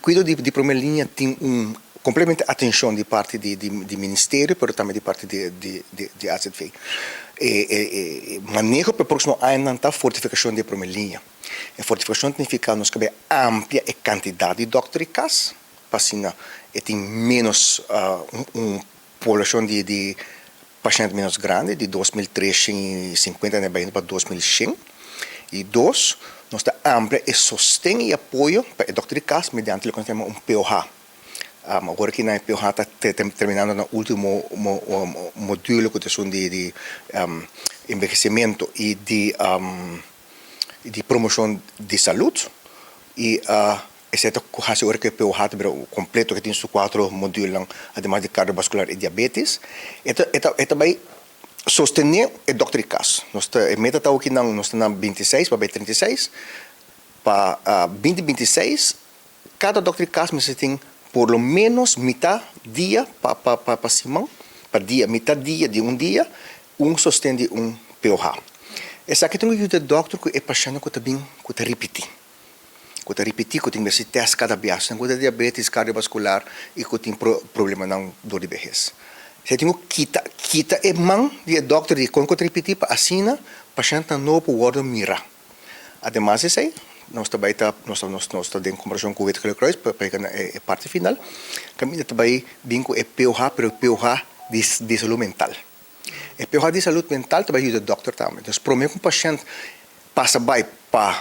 Kuido di promé liña tin un kompletamente atenshon di parti di ministerio, pero tambe di parti di AZV. E maneho pa e próksimo añanan ta fortifikashon di e promé liña. E fortifikashon ta nifiká nos ke bai amplia e kantidat di dòkter di kas pa asina e tin ménos un poblashon di pashènt ménos grandi, di 2350 na bai pa 2100. I dos, nos ta amplia e sosten i apoyo pa e dòkter di kas mediante loke nos ta yama un POH. Awor aki nan e POH ta terminando na último modulo ku ta esun di envehesimentu i di promoshon di salud i esei ta hasi ora ku e POH ta bira kompleto ku tin su kuatro modulnan ademas di kardiovaskular i diabetes. E ta bai sostené e dòkter di kas. Nos ta e meta ta oki nan nos ta na 26 pa bai 36 pa 2026. Kada dòkter di kas mester tin por lo ménos mitá dia pa siman, pa dia, mitá dia di un dia, un sosten di un POH. Esaki tin ku yuda e dòkter ku e pashèntnan ku ta bin ku ta ripití, ku ta ripití ku tin mester tèst kada biaha, esnan ku ta diabetes, kardiovaskular i ku tin problemanan dor di behes. Esei tin ku kita e man di e dòkter di kon ku ta ripití pa asina pashèntnan nobo por wòrdu mirá. Ademas di esei, nos ta bai ta nos ta nos ta den komparashon ku Wit Gele Kruis pa yega na e parti final, kaminda ta bai bin ku e POH, pero e POH di di salú mental. E POH di salú mental ta bai yuda dòkter tambe. Dus promé ku un pashènt pasa bai pa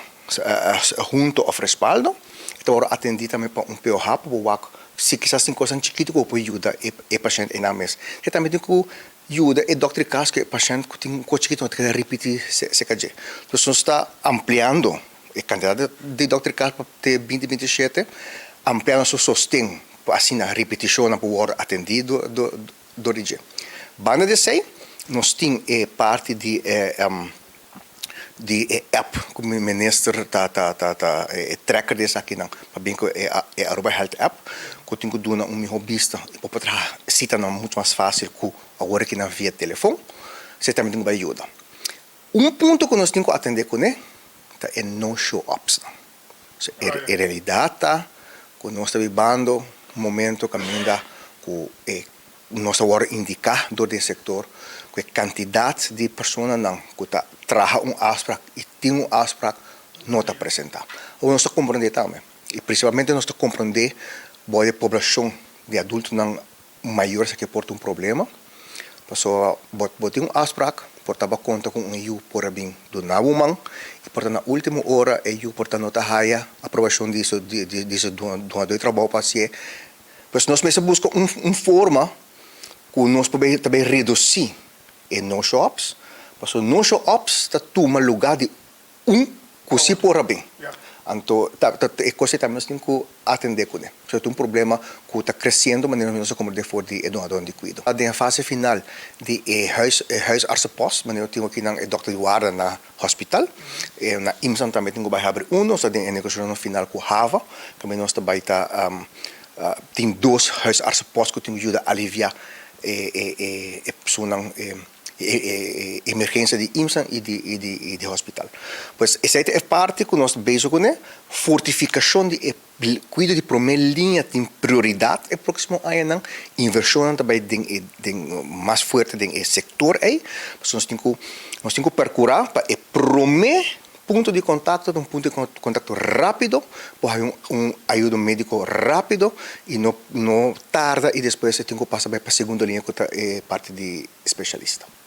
hunto òf respaldo, e ta wòrdu atendí tambe pa un POH pa bo wak si kisas tin kosnan chikitu ku bo por yuda e pashènt einan mes. E tambe tin ku yuda e dòkter di kas ku e pashènt ku tin un kos chikitu no ta keda ripití serka dje. Entonces nos ta ampliando e kantidat di dòkter di kas pa te 2027, ampliando su sosten pa asina ripitishonnan por wòrdu atendí dor di dje. Banda di esei nos tin e parti di e di e app ku mi minister ta ta ta ta e tracker di esakinan pa bin ku e e Aruba Health app ku tin ku duna un miho bista i por por traha sitanan muchu mas fásil ku awor aki nan via telefon. Esei tambe tin ku bai yuda. Un punto ku nos tin ku atendé kuné ta e no show upsnan. So e e realidat ta ku nos ta bibando un momento kaminda ku e Nos ta wòrdu indiká dor di e sektor ku e kantidat di personanan ku ta traha un afsprak i tin un afsprak no ta presentá. Awor nos ta komprondé tambe i prinsipalmente nos ta komprondé bou di e poblashon di adultonan mayor esaki por ta un problema pasobra bo bo tin un afsprak por ta bo konta ku un yu por a bin duna bo man i por ta na último ora e yu por ta no ta haya aprobashon di su di su dunadó di trabou pa hasié. Pues nos mester buska un forma ku nos por ta bay redusí e no show ups, pasobra no show ups ta tuma lugá di un ku si por a bin. Anto ta e kos ei tambe nos tin ku atendé kuné. Pasobra ta un problema ku ta kresiendo manera nos a komprendé for di e donadónan di kuido. Den e fase final di e huis e huisartsenpost, manera nos tin akinan e dòkter di warda na Hospital. Na IMSAN tambe tin ku bai habri un. Nos ta den e negosiashonnan final ku Hava. Tambe nos ta bai ta tin dos huisartsenpost ku tin ku yuda aliviá e personan e emergensia di IMSAN i di hospital. Pues esei ta e parti ku nos ta bezig kuné, fortifikashon di e Kuido di promé liña tin prioridat e próksimo añanan. Invershonnan ta bai den e den mas fuerte den e sektor ei. Pasobra nos tin ku nos tin ku perkurá pa e promé punto di kontakto ta un punto di kontakto rápido, por haña un un ayudo médiko rápido i no no tarda i despues e tin ku pasa bai pa segundo liña ku ta e parti di speshalista.